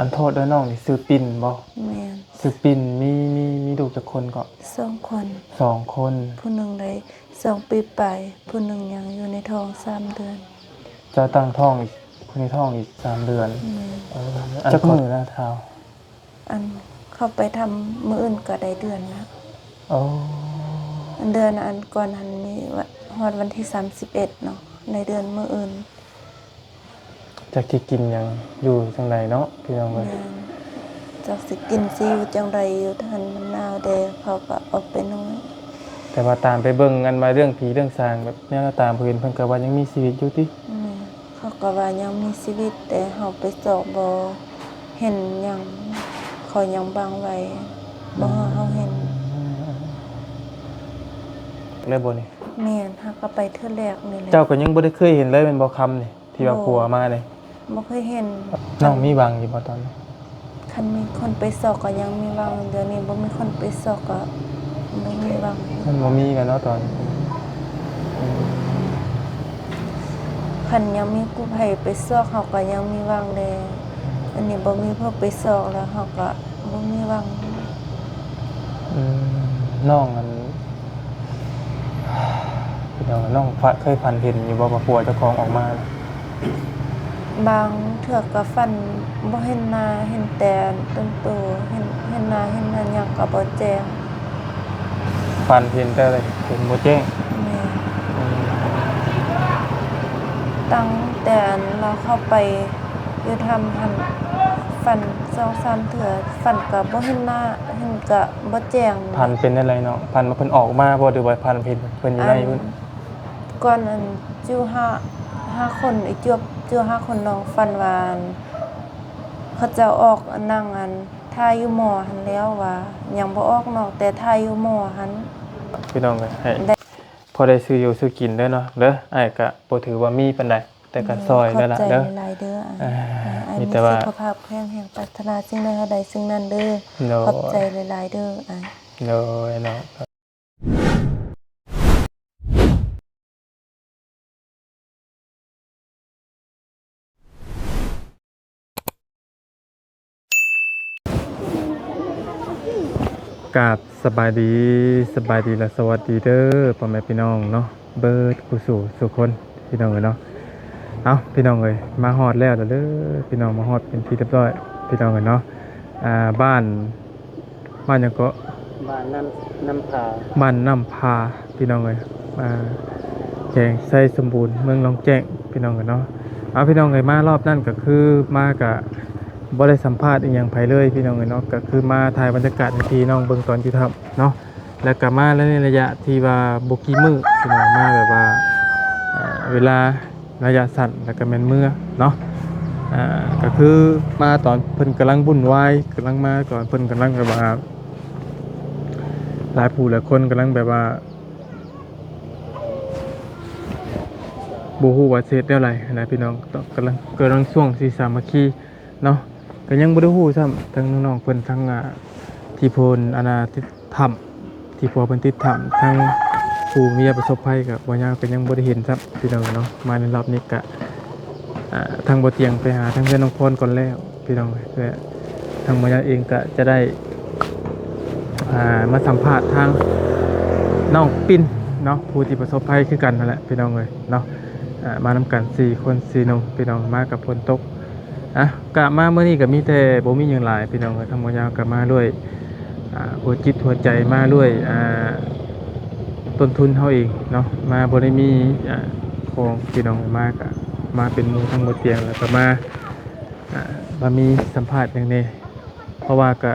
ອັນ ໂທດເດີ ນ້ອງນີ້ຊື່ປິນບໍ່? ແມ່ນ. ຊື່ປິນ ມີ ມີ ມີລູກຈັກຄົນເກາະ? ສອງຄົນ. ສອງຄົນ. ຜູ້ໜຶ່ງໄດ້ສອງປີປາຍ ຜູ້ໜຶ່ງຍັງຢູ່ໃນທ້ອງສາມເດືອນ. ເຈົ້າຕັ້ງທ້ອງອີກ ຜູ້ໃນທ້ອງອີກສາມເດືອນ. ແມ່ນ. ເອີ ອັນ ຈັກມື້ລະທ້າວ? ອັນ ເຂົ້າໄປທຳມື້ອື່ນກໍໄດ້ເດືອນລະ. ໂອ້ ເດືອນ ອັນ ກ່ອນຫັ້ນນີ້ ຮອດວັນທີສາມສິບເອັດເນາະ ໄດ້ເດືອນມື້ອື່ນ. ຈັກຊິກິນຫຍັງຢູ່ຈັ່ງໃດເນາະ ພີ່ນ້ອງເອີຍ. ແມ່ນ. ຈັກຊິກິນຊິຢູ່ຈັ່ງໃດ ຢູ່ຫັ້ນມັນໜາວແດ່ ເຂົາກໍອອກໄປໜ້ອຍ. ແຕ່ວ່າຕາມໄປເບິ່ງ ອັນວ່າເລື່ອງຜີເລື່ອງສາງ ແບບແນວຕາມເພິ່ນ ເພິ່ນກໍວ່າຍັງມີຊີວິດຢູ່ຕິ? ແມ່ນ. ເຂົາກໍວ່າຍັງມີຊີວິດ ແຕ່ເຮົາໄປຊອກບໍ່ເຫັນຫຍັງ ເຂົາຍັງບັງໄວ້ ບໍ່ໃຫ້ເຮົາເຫັນ. ແລ້ວບໍ່ນີ້? ແມ່ນ. ເຮົາກໍໄປເທື່ອແລກນີ້ແຫຼະ. ເຈົ້າກໍຍັງບໍ່ໄດ້ເຄີຍເຫັນເລີຍແມ່ນບໍ່ ຄຳນີ້? ທີ່ວ່າ ບໍ່ ຜົວມານີ້ ບໍ່ເຄີຍເຫັນ. ນ້ອງມີຫວັງຢູ່ບໍ່ຕອນນີ້? ຄັນມີຄົນໄປຊອກກໍຍັງມີຫວັງ, ດຽວນີ້ບໍ່ມີຄົນໄປຊອກກໍບໍ່ມີຫວັງ. ມັນບໍ່ມີແລ້ວເນາະຕອນນີ້. ຄັນຍັງມີກູ້ໄພໄປຊອກ ເຮົາກໍຍັງມີຫວັງແດ່. ອັນນີ້ບໍ່ມີເພິ່ນໄປຊອກແລ້ວ ເຮົາກໍ ບໍ່ມີຫວັງ. ອືມ ນ້ອງ ອັນ ພີ່ນ້ອງ ນ້ອງ ເຄີຍຝັນເຫັນຢູ່ບໍ່ວ່າຜົວເຈົ້າຂອງອອກມາ? ບາງເທື່ອກໍຝັນບໍ່ເຫັນໜ້າ ເຫັນແຕ່ຕົນໂຕ ເຫັນ ເຫັນໜ້າ ເຫັນອັນຫຍັງກໍບໍ່ແຈ້ງ. ຝັນເຫັນແຕ່ເຫັນບໍ່ແຈ້ງ. ແມ່ນ. ອືມ ຕັ້ງແຕ່ອັນລາວເຂົ້າໄປ ຢູ່ຖ້ຳຫັ້ນ ຝັນສອງສາມເທື່ອ ຝັນກໍບໍ່ເຫັນໜ້າ ເຫັນກໍບໍ່ແຈ້ງ. ຝັນເປັນແນວໃດນ້ອງ? ຝັນວ່າເພິ່ນອອກມາບໍ່ ຫຼືວ່າຝັນເຫັນເພິ່ນຢູ່ໃນພຸ້ນ? ອັນ ກ່ອນອັນ ຈູຫ້າ ຫ້າຄົນ ໄອ້ຈວບ ຈູຫ້າຄົນ ນ້ອງຝັນວ່າ ເຂົາເຈົ້າອອກ ອັນ ນັ່ງ ອັນ ຖ້າຢູ່ໝໍຫັ້ນແລ້ວວ່າ ຍັງບໍ່ອອກນອກ ແຕ່ຖ້າຢູ່ໝໍຫັ້ນ. ພີ່ນ້ອງເອີຍ ໃຫ້ ໄດ້ ພໍໄດ້ຊື້ຢູ່ຊື້ກິນເດີເນາະ ເດີ. ອ້າຍກະບໍ່ຖືວ່າມີປານໃດ ແຕ່ກະ ໂດຍ ຊ່ອຍແລ້ວລະເດີ. ຂອບໃຈຫຼາຍໆເດີອ້າຍ. ອ່າ ໃຫ້ອ້າຍມີແຕ່ວ່າສຸຂະພາບແຂງແຮງ ປາດຖະໜາສິ່ງໃດໃຫ້ໄດ້ສິ່ງນັ້ນເດີ. ໂດຍ ຂອບໃຈຫຼາຍໆເດີອ້າຍ. ໂດຍເນາະ. ກາບສະບາຍດີ ສະບາຍດີ ແລະ ສະຫວັດດີເດີ ພໍ່ແມ່ພີ່ນ້ອງເນາະ ເບິດຄູ່ສູ່ສູ່ຄົນ ພີ່ນ້ອງເອີຍເນາະ. ເອົ້າ ພີ່ນ້ອງເອີຍ ມາຮອດແລ້ວເດີ ພີ່ນ້ອງ ມາຮອດເປັນທີ່ຮຽບຮ້ອຍ ພີ່ນ້ອງເອີຍເນາະ. ອ່າ ບ້ານ ບ້ານຫຍັງເກາະ? ບ້ານນ້ຳ ນ້ຳຜາ ບ້ານນ້ຳຜາ ພີ່ນ້ອງເອີຍ. ອ່າ ແຂວງໄຊສົມບູນ ເມືອງລອງແຈ້ງ ພີ່ນ້ອງເອີຍເນາະ. ເອົາ ພີ່ນ້ອງເອີຍ ມາຮອບນັ້ນກໍຄືມາກະບໍ່ໄດ້ສຳພາດອີ່ຫຍັງໃຜເລີຍ ພີ່ນ້ອງເອີຍເນາະ. ກໍຄືມາຖ່າຍບັນຍາກາດໃຫ້ພີ່ນ້ອງເບິ່ງຕອນຢູ່ຖ້ຳເນາະ. ແລ້ວກໍມາໃນໄລຍະທີ່ວ່າບໍ່ກີ່ມື້ ພີ່ນ້ອງ ມາແບບວ່າ ອ່າ ເວລາໄລຍະສັ້ນ ແລ້ວກໍແມ່ນເມືອເນາະ. ອ່າ ກໍຄືມາຕອນເພິ່ນກຳລັງວຸ່ນວາຍ ກຳລັງມາຕອນເພິ່ນກຳລັງແບບວ່າ ຫຼາຍຜູ້ຫຼາຍຄົນກຳລັງແບບວ່າ ບໍ່ຮູ້ວ່າຊິເຮັດແນວໃດນະ ພີ່ນ້ອງ. ກຳລັງ ກຳລັງຊ່ວງຊິສາມັກຄີ ເນາະ. ກໍຍັງບໍ່ໄດ້ຮູ້ຊ້ຳ ທັງນ້ອງໆເພິ່ນ ທັງ ອ່າ ທີ່ເພິ່ນ ອັນນ່າ ຕິດຖ້ຳ ທີ່ພວກເພິ່ນຕິດຖ້ຳ ທັງຜູ້ມີປະສົບໄພ ກໍບໍ່ຍາວ ກໍຍັງບໍ່ໄດ້ເຫັນຊ້ຳ ພີ່ນ້ອງເນາະ. ມາໃນຮອບນີ້ກໍ ອ່າ ທາງບໍ່ຕຽງໄປຫາທາງເຮືອນນ້ອງພອນກ່ອນແລ້ວ ພີ່ນ້ອງ. ແລະ ທາງບໍ່ຍາວເອງກໍຈະໄດ້ ອ່າ ມາສຳພາດທາງນ້ອງປິນເນາະ ຜູ້ທີ່ປະສົບໄພຄືກັນຫັ້ນແຫຼະ ພີ່ນ້ອງເອີຍເນາະ. ອ່າ ມານຳກັນສີ່ຄົນສີ່ໜຸ່ມ ພີ່ນ້ອງ ມາກັບຝົນຕົກ. ອ່ະ ກະມາມື້ນີ້ກະມີແຕ່ບໍ່ມີຫຍັງຫຼາຍ ພີ່ນ້ອງເອີຍ. ທາງໝໍຍາວກະມາດ້ວຍ ອ່າ ຫົວຈິດຫົວໃຈ ມາດ້ວຍ ອ່າ ຕົ້ນທຶນເຮົາເອງເນາະ. ມາບໍ່ໄດ້ມີ ອ່າ ຂອງ ພີ່ນ້ອງເອີຍ. ມາກະມາເປັນໝູ່ທັງໝົດພຽງ ແລ້ວກະມາ ອ່າ ມາມີສຳພາດຫຍັງແດ່ ເພາະວ່າກະ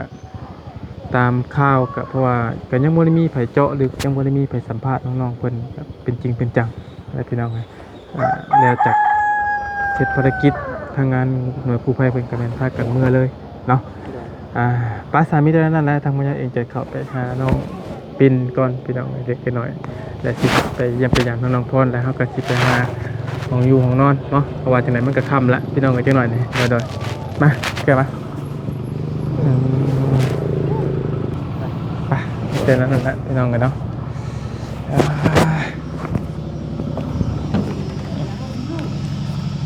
ຕາມຂ່າວ ກະເພາະວ່າກະຍັງບໍ່ໄດ້ມີໃຜເຈາະ ຫຼື ຍັງບໍ່ໄດ້ມີໃຜສຳພາດນ້ອງໆເພິ່ນແບບເປັນຈິງເປັນຈັງ ແລ້ວ ພີ່ນ້ອງເອີຍ. ອ່າ ແລ້ວຈາກເສັດພາລະກິດ ທາງງານໜ່ວຍກູ້ໄພເພິ່ນກໍແມ່ນພາກັນເມືອເລີຍເນາະ. ໂດຍ ອ່າ ປະສານມິດເທົ່ານັ້ນແຫຼະ ທາງໝໍຍາວເອງຈະເຂົ້າໄປຫານ້ອງປິນກ່ອນ ພີ່ນ້ອງເອີຍ ເລັກນ້ອຍ ແລ້ວຊິໄປຢ້ຽມໄປຢາມນ້ອງພອນ ແລ້ວເຮົາກໍຊິໄປຫາຫ້ອງຢູ່ຫ້ອງນອນເນາະ. ເພາະວ່າຈັ່ງໃດມັນກໍຄ່ຳລະ ພີ່ນ້ອງເອີຍ ຈັກໜ້ອຍນີ້. ໂດຍໆ ມາ ແກ້ວມາ. ອືມ ໄປ ເປັນອັນນັ້ນແຫຼະ ພີ່ນ້ອງເອີຍເນາະ. ອ່າ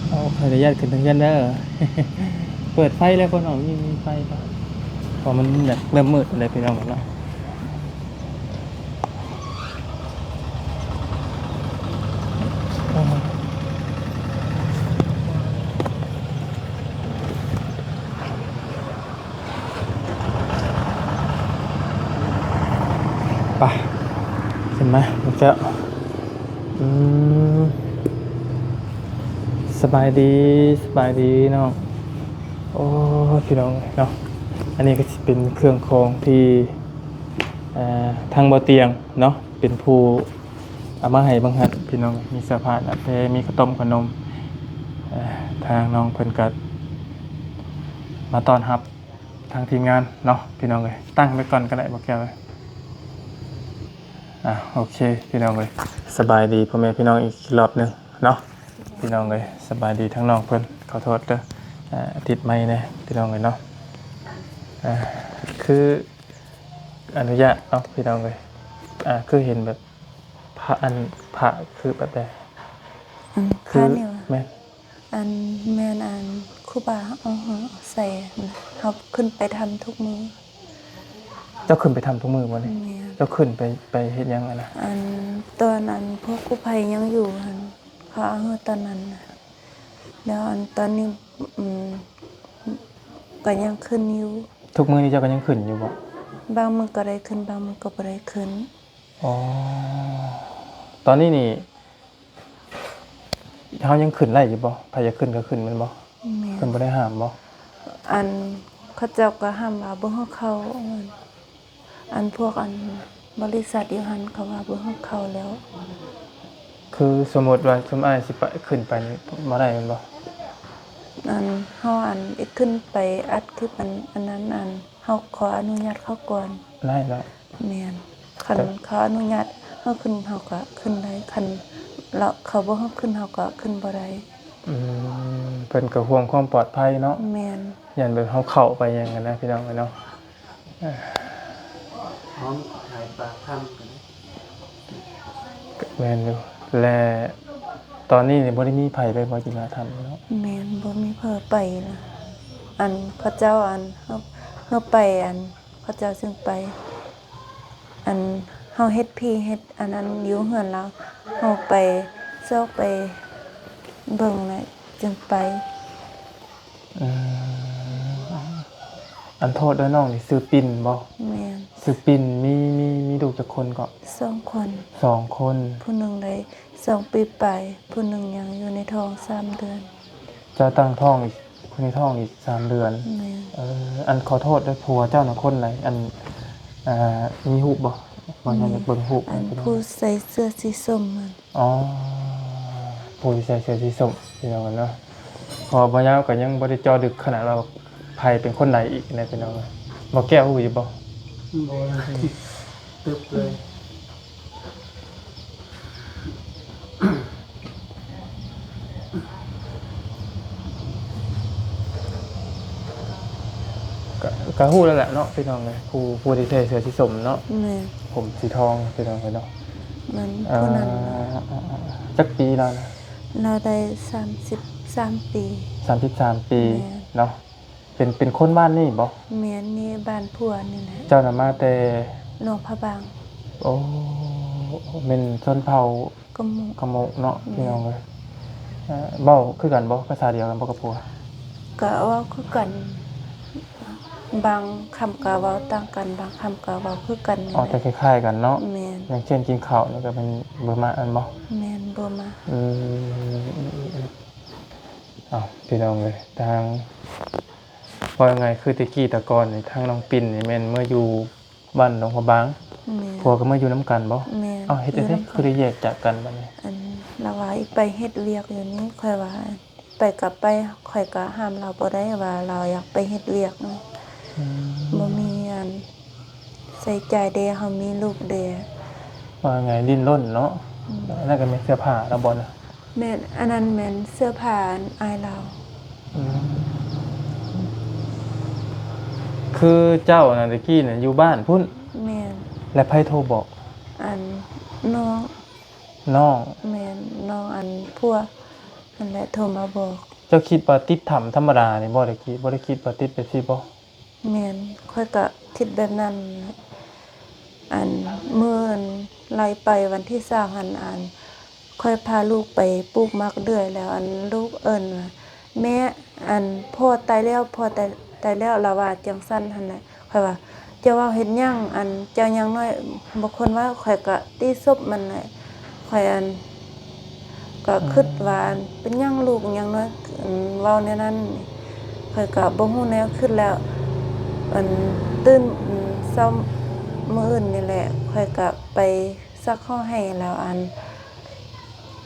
ໂອ້ ຂໍອະນຸຍາດຂຶ້ນເທິງເຮືອນເດີ. ເປີດໄຟແລ້ວບໍ່ນ້ອງ? ມີ ມີໄຟບໍ່? ເພາະມັນຢາກເລີ່ມມືດແລ້ວພີ່ນ້ອງເນາະ. ໄປ ຂຶ້ນມາ ແລ້ວ ອືມ ສະບາຍດີ ສະບາຍດີນ້ອງ. ໂອ້ ພີ່ນ້ອງເນາະ ອັນນີ້ກໍຊິເປັນເຄື່ອງຂອງທີ່ ເອີ ທາງບໍ່ຕຽງເນາະ ເປັນຜູ້ເອົາມາໃຫ້ບາງຫັ້ນ ພີ່ນ້ອງ. ມີເສື້ອຜ້າໜ້າແພ ມີເຂົ້າຕົ້ມເຂົ້າໜົມ. ເອີ ທາງນ້ອງເພິ່ນກໍມາຕ້ອນຮັບ ທາງທີມງານເນາະ ພີ່ນ້ອງເອີຍ. ຕັ້ງໄວ້ກ່ອນກໍໄດ້ ບໍ່ແກ້ວເອີຍ. ອ່າ ໂອເຄ ພີ່ນ້ອງເອີຍ ສະບາຍດີພໍ່ແມ່ພີ່ນ້ອງອີກລອບໜຶ່ງເນາະ ພີ່ນ້ອງເອີຍ. ສະບາຍດີທາງນ້ອງເພິ່ນ ຂໍໂທດເດີ ອ່າ ຕິດໄມແດ່ ພີ່ນ້ອງເອີຍເນາະ. ອ່າ ຄື ອະນຸຍາດເນາະ ພີ່ນ້ອງເອີຍ. ອ່າ ຄືເຫັນແບບ ພະ ອັນ ພະຄືແບບໃດ? ອັນ ຄື ພະນີ້ຫວາ? ແມ່ນ ອັນ ແມ່ນ ອັນ ຄູບາເອົາເຮົາໃສ່ ເຮົາຂຶ້ນໄປຖ້ຳທຸກມື້. ເຈົ້າຂຶ້ນໄປຖ້ຳທຸກມື້ບໍ່ນີ້? ແມ່ນ. ເຈົ້າຂຶ້ນໄປ ໄປເຮັດຫຍັງຫັ້ນນະ? ອັນ ຕອນ ອັນ ພວກກູ້ໄພຍັງຢູ່ຫັ້ນ ເຂົາເອົາເຮົາຕອນນັ້ນນະ ແລ້ວ ອັນ ຕອນນີ້ ອືມ ກໍຍັງຂຶ້ນຢູ່. ທຸກມື້ນີ້ເຈົ້າກໍຍັງຂຶ້ນຢູ່ບໍ່? ບາງມື້ກໍໄດ້ຂຶ້ນ ບາງມື້ກໍບໍ່ໄດ້ຂຶ້ນ. ອໍ ຕອນນີ້ນີ້ ເຮົາຍັງຂຶ້ນໄດ້ຢູ່ບໍ່? ໃຜຢາກຂຶ້ນກໍຂຶ້ນແມ່ນບໍ່? ແມ່ນ. ເພິ່ນບໍ່ໄດ້ຫ້າມບໍ່? ອັນ ເຂົາເຈົ້າກໍຫ້າມວ່າບໍ່ໃຫ້ເຂົ້າ ອັນ ພວກ ອັນ ບໍລິສັດຢູ່ຫັ້ນ ເຂົາວ່າບໍ່ໃຫ້ເຂົ້າແລ້ວ. ຄືສົມມຸດວ່າຊຸມອ້າຍຊິໄປ ຂຶ້ນໄປນີ້ບໍ່ໄດ້ແມ່ນບໍ່? ອັນ ເຮົາ ອັນ ຂຶ້ນໄປອັດຄລິບ ອັນ ອັນນັ້ນ ອັນ ເຮົາຂໍອະນຸຍາດເຂົາກ່ອນ. ໄດ້ເນາະ. ແມ່ນ. ຄັນເຂົາອະນຸຍາດເຮົາຂຶ້ນ ເຮົາກໍຂຶ້ນໄດ້. ຄັນລະ ເຂົາບໍ່ໃຫ້ຂຶ້ນ ເຮົາກໍຂຶ້ນບໍ່ໄດ້. ອືມ ເພິ່ນກໍຫ່ວງຄວາມປອດໄພເນາະ. ແມ່ນ. ຢ້ານແບບເຮົາເຂົ້າໄປຫຍັງຫັ້ນນະ ພີ່ນ້ອງເອີຍເນາະ. ພ້ອມຖ່າຍປາກຖ້ຳກັນ. ແມ່ນຢູ່. ແລະ ຕອນນີ້ນີ້ບໍ່ໄດ້ມີໃຜໄປບໍ່ ຈິລາຖ້ຳເນາະ? ແມ່ນ ບໍ່ມີໃຜໄປລະ. ອັນ ເຂົາເຈົ້າ ອັນ ເຮົາ ເຮົາໄປ ອັນ ເຂົາເຈົ້າຈຶ່ງໄປ. ອັນ ເຮົາເຮັດພີເຮັດອັນນັ້ນຢູ່ເຮືອນລາວ ເຮົາໄປຊອກໄປເບິ່ງແຫຼະຈຶ່ງໄປ. ອືມ ອັນ ໂທດເດີນ້ອງ ນີ້ຊື່ປິນບໍ່? ແມ່ນ. ຊື່ປິນ ມີ ມີ ມີລູກຈັກຄົນເກາະ? ສອງຄົນ. ສອງຄົນ. ຜູ້ໜຶ່ງໄດ້ສອງປີປາຍ ຜູ້ໜຶ່ງຍັງຢູ່ໃນທ້ອງສາມເດືອນ. ເຈົ້າຕັ້ງທ້ອງອີກ ຜູ້ໃນທ້ອງອີກສາມເດືອນ. ແມ່ນ. ເອີ ອັນ ຂໍໂທດເດີ ຜົວເຈົ້ານະຄົນໃດ? ອັນ ອ່າ ມີຮູບບໍ່? ບໍ່ທັນໄດ້ເບິ່ງຮູບ. ອັນ ຜູ້ໃສ່ເສື້ອສີສົ້ມນັ້ນ. ອໍ ຜູ້ທີ່ໃສ່ເສື້ອສີສົ້ມ ພີ່ນ້ອງເນາະ. ເພາະວ່າບໍ່ຍາວກໍຍັງບໍ່ໄດ້ເຈາະເລິກຂະໜາດວ່າໃຜເປັນຄົນໃດອີກນະ ພີ່ນ້ອງ. ບໍ່ແກ້ວຮູ້ຢູ່ບໍ່? ບໍ່ ຕຶບເລີຍ. ກະ ກະຮູ້ແລ້ວແຫຼະເນາະ ພີ່ນ້ອງເອີຍ ຜູ້ ຜູ້ທີ່ໃສ່ເສື້ອສີສົ້ມເນາະ. ແມ່ນ. ຜົມສີທອງ ພີ່ນ້ອງເອີຍເນາະ. ແມ່ນ. ເອີ ຜູ້ນັ້ນ. ຈັກປີລາວນະ? ລາວໄດ້ສາມສິບສາມປີ. ສາມສິບສາມປີ. ແມ່ນ. ເນາະ. ເປັນ ເປັນຄົນບ້ານນີ້ບໍ່? ແມ່ນ ນີ້ບ້ານຜົວນີ້ແຫຼະ. ເຈົ້ານະມາແຕ່ ຫຼວງພະບາງ. ໂອ້ ແມ່ນຊົນເຜົ່າ ກະໂມະ ກະໂມະເນາະ. ແມ່ນ. ພີ່ນ້ອງເອີຍ ເວົ້າຄືກັນບໍ່? ພາສາດຽວກັນບໍ່ກັບຜົວ? ກະເວົ້າຄືກັນ ບາງຄຳກະເວົ້າຕ່າງກັນ ບາງຄຳກະເວົ້າຄືກັນ. ອໍ ແຕ່ຄ້າຍໆກັນເນາະ. ແມ່ນ. ຢ່າງເຊັ່ນ ກິນເຂົ້ານີ້ກະແມ່ນເບີມາແມ່ນບໍ່? ແມ່ນ ເບີມາ. ອືມ ເອົ້າ ພີ່ນ້ອງເອີຍ ທາງ ເວົ້າງ່າຍໆ ຄືແຕ່ກີ້ແຕ່ກ່ອນນີ້ ທາງນ້ອງປິນນີ້ແມ່ນເມືອຢູ່ບ້ານຫຼວງພະບາງ. ແມ່ນ. ຜົວກໍເມືອຢູ່ນຳກັນບໍ່? ແມ່ນ. ເອົ້າ ເຮັດຈັ່ງໃດຄືໄດ້ແຍກຈາກກັນບາດນີ້? ອັນ ລາວວ່າອີກໄປເຮັດວຽກຢູ່ນີ້ ຂ້ອຍວ່າໄປກໍໄປ ຂ້ອຍກໍຫ້າມລາວບໍ່ໄດ້ວ່າລາວຢາກໄປເຮັດວຽກ. ອືມ. ບໍ່ມີອັນ ໃຊ້ຈ່າຍເດ ເຮົາມີລູກເດ. ວ່າໄງ ດີ້ນລົນເນາະ. ອືມ. ອັນນັ້ນກໍແມ່ນເສື້ອຜ້າລາວບໍ່ນະ? ແມ່ນ ອັນນັ້ນແມ່ນເສື້ອຜ້າອ້າຍລາວ. ອືມ. ຄືເຈົ້ານະ ແຕ່ກີ້ນະ ຢູ່ບ້ານພຸ້ນ. ແມ່ນ. ແລ້ວໃຜໂທບອກ? ອັນ ນ້ອງ. ນ້ອງ. ແມ່ນ ນ້ອງ ອັນ ຜົວ ຫັ້ນແຫຼະໂທມາບອກ. ເຈົ້າຄິດວ່າຕິດຖ້ຳທຳມະດານີ້ບໍ່? ໄດ້ຄິດ ບໍ່ໄດ້ຄິດວ່າຕິດແບບຊີ້ບໍ່? ແມ່ນ ຂ້ອຍກໍຄິດແບບນັ້ນ. ອັນ ມື້ອັນໄລ່ໄປວັນທີຊາວຫັ້ນ ອັນ ຂ້ອຍພາລູກໄປປູກໝາກເດືອຍ ແລ້ວອັນລູກເອີ້ນວ່າ ແມ່ ອັນ ພໍ່ຕາຍແລ້ວ ພໍ່ຕາຍ ຕາຍແລ້ວ ລາວວ່າຈັ່ງຊັ້ນຫັ້ນແຫຼະ. ຂ້ອຍວ່າ ເຈົ້າເວົ້າເຮັດຫຍັງ? ອັນ ເຈົ້າຍັງນ້ອຍບໍ່ຄວນເວົ້າ. ຂ້ອຍກະຕິສົບມັນແຫຼະ. ຂ້ອຍ ອັນ ກະຄຶດວ່າ ເປັນຫຍັງລູກຍັງນ້ອຍ ເວົ້າແນວນັ້ນ? ຂ້ອຍກະບໍ່ຮູ້ແນວຄຶດແລ້ວ. ອັນ ຕື່ນເຊົ້າມື້ອື່ນນີ້ແຫຼະ ຂ້ອຍກະໄປ ຊັກເຂົ້າໃຫ້ ແລ້ວອັນ